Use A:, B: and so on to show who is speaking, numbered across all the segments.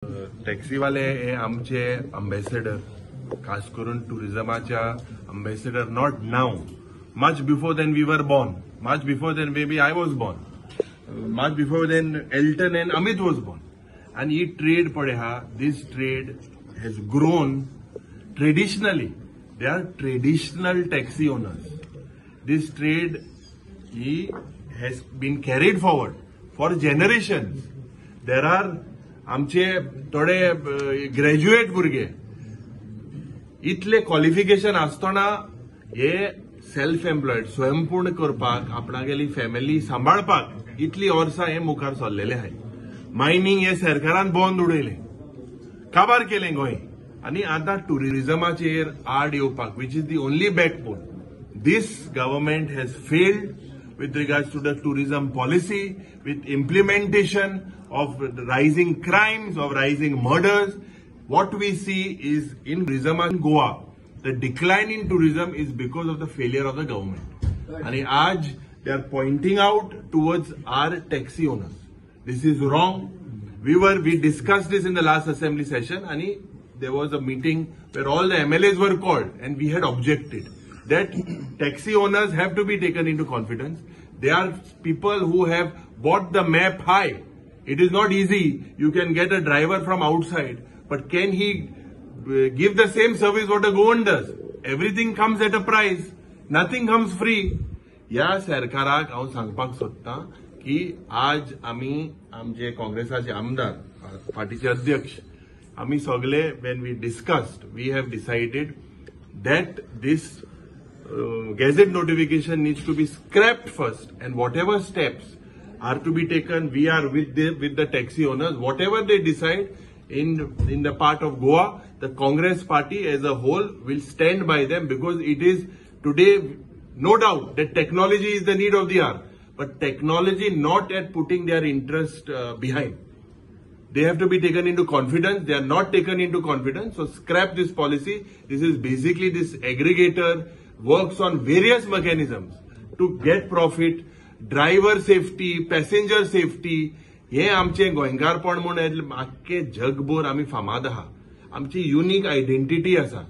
A: टॅक्सीवाले हे आमचे अम्बेसेडर, खास करून टुरिझमाच्या ambassador. Not now, much before then we were born, much before then maybe I was born, much before then Elton and Amit was born. आनी ही trade पळय आहा, this trade has grown traditionally. They are traditional taxi owners. This trade he has been carried forward for generations. There are आमचे थोडे graduate भुरगे इतले qualification आसतना हे self employed, स्वयंपूर्ण करपाक, आपणागेली फॅमिली सांबाळपाक इतली वर्सां हे मुखार सरलेले आहाय. मायनींग हे सरकारान बंद उडयलें, काबार केलें गोंय. आनी आतां टुरिझमाचेर आड येवपाक, which is the only backbone, this government has failed with regards to the tourism policy, with implementation of rising crimes, of rising murders. What we see is in tourism in Goa, the decline in tourism is because of the failure of the government. And aaj they are pointing out towards our taxi owners. This is wrong. We discussed this in the last assembly session, and there was a meeting where all the MLAs were called and we had objected that taxi owners have to be taken into confidence. They are people who have bought the map high. It is not easy. You can get a driver from outside, but can he give the same service what a Goan does? Everything comes at a price. Nothing comes free. ह्या सरकाराक हांव सांगपाक सोदतां की आज आमी आमचे काँग्रेसाचे आमदार, पार्टीचे अध्यक्ष, आमी सगळे when we discussed, we have decided that this gazette notification needs to be scrapped first, and whatever steps are to be taken, we are with the taxi owners. Whatever they decide in the part of Goa, the Congress party as a whole will stand by them, because it is today no doubt that technology is the need of the hour, but technology not at putting their interest behind. They have to be taken into confidence. They are not taken into confidence. So scrap this policy. This is basically this aggregator works on various mechanisms to get profit, driver safety, passenger safety. हे आमचे गोंयकारपण म्हूण आख्खे जगभर आमी फामाद आहा. आमची युनीक आयडेंटिटी आसा.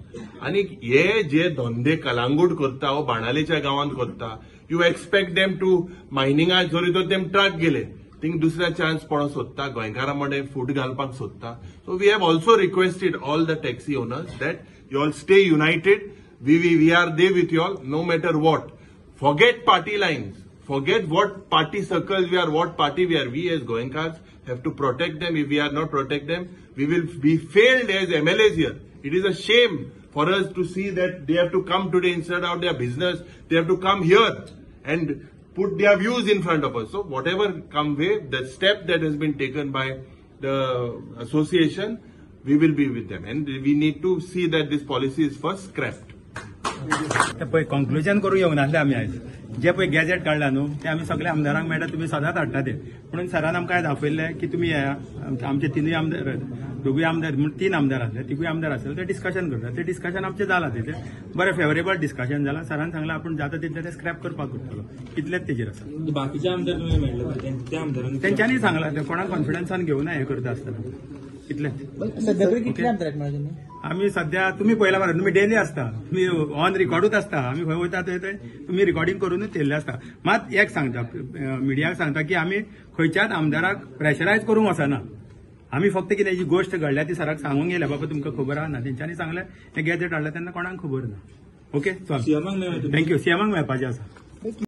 A: आनी हे जे धंदे कलांगूट करता वो बाणालेच्या गांवांत करता, you expect them to मायनिंगा जरी तर तेम ट्रक गेले थिंग दुसऱ्या चान्स पळोवंक सोदता, गोंयकारां मडें फूट घालपाक सोदता. So we have also requested all the taxi owners that you all stay united. We are there with you all no matter what. Forget party lines, forget what party circles we are, what party we are. We as Goenkars have to protect them. If we are not protect them, we will be failed as MLAs here. It is a shame for us to see that they have to come today instead of their business. They have to come here and put their views in front of us. So whatever come way, the step that has been taken by the association, we will be with them. And we need to see that this policy is first scrapped.
B: पळय conclusion करूंक येवंक नासले आमी आयज. जे पळय gadget काडला न्हू ते आमी सगळे आमदारांक मेळटा, तुमी सदांच हाडटा ते. म्हणून सरान आमकां आयज आपयल्लें की तुमी येया, आमचे तिनूय आमदार, दोगूय आमदार, म्हूण तीन आमदार आसले, तिगूय आमदार आसले, ते डिस्कशन करता. ते डिस्कशन आमचें जालां, ते बरें फेवरेबल डिस्कशन जालां. सरान सांगलां आपूण जाता तितलें ते स्क्रॅप करपाक करतलो, इतलेंच तेजेर आसा.
C: बाकीचे आमदार तुमी मेळ्ळे त्या आमदारांनी
B: तेंच्यांनी सांगलां ते कोणाक कॉन्फिडन्सान घेवना हें करता आसतना, इतलेंच. आमी सध्या तुमी पळयला मरे, तुमी डेली आसता, तुमी ऑन रिकॉर्डूच आसता, आमी खंय वयता थंय थंय तुमी रिकॉर्डिंग करूनच केल्लें आसता. मात एक सांगता, मिडियाक सांगता की आमी खंयच्याच आमदाराक प्रेशरायज करूंक वचना. आमी फक्त कितें जी गोश्ट घडल्या ती सराक सांगूंक गेल्या, बाबा तुमकां खबर आहा ना, तेंच्यांनी सांगलें हें गॅजेट हाडलें तेन्ना कोणाक खबर ना. ओके, चल, thank you. सीएमाक मेळपाचें आसा.